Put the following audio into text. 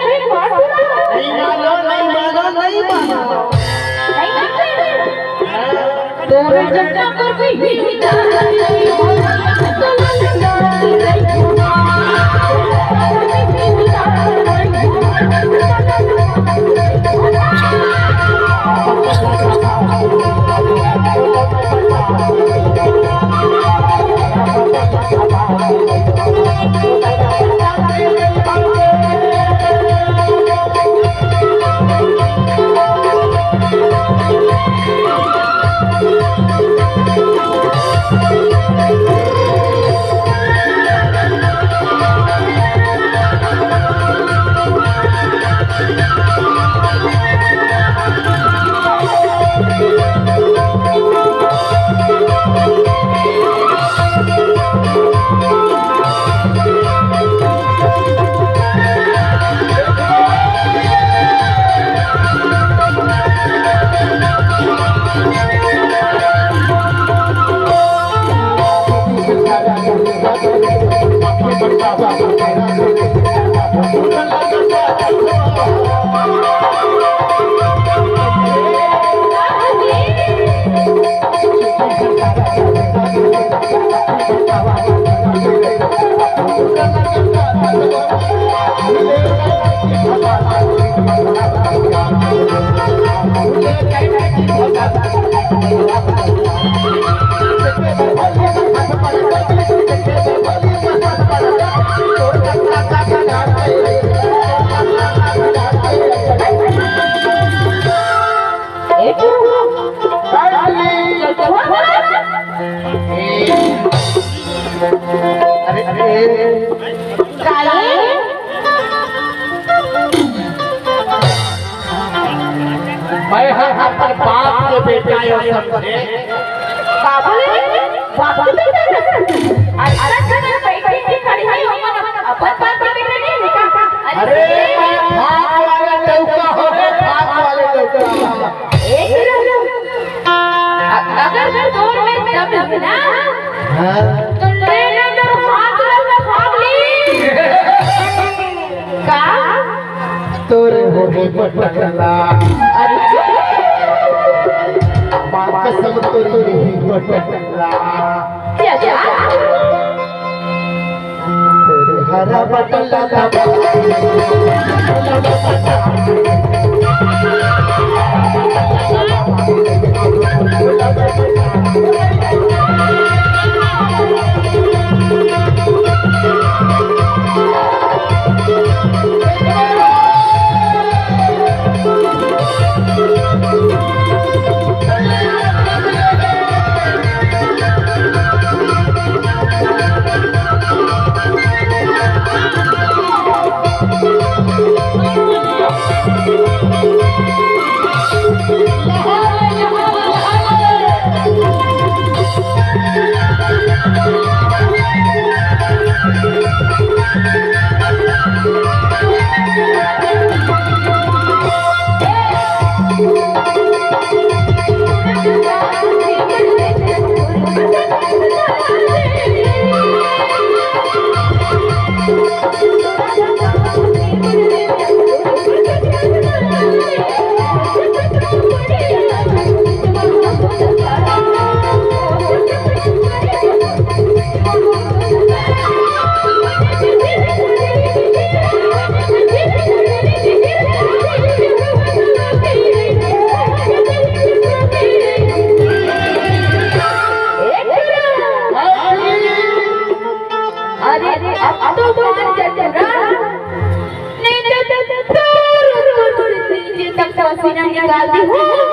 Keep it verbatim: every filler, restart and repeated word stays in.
नहीं मानो, नहीं मानो, नहीं मानो। अरे, अरे। मैं हर अपन बाप के बेटा यो समझे। बाबू, बाबू के बेटा? अरे, अरे, अरे, बैठे थे, खड़े हैं, अपन, अपन बाप के बेटा नहीं है का? अरे, मैं भाग वाले डौका हो रे, भाग वाले डौका। एक मिनट। अ-, अगर तोर में दम है ना, हाँ। तो ट्रेन अंदर भाग ले, भाग ले। का? तोरे होही पटकला। अरे। माँ कसम तोरे होही पटकला। क्या, क्या? हरा बटला। अरे, अब तो बोल जल्दी। पसीना निकाल दी हूँ।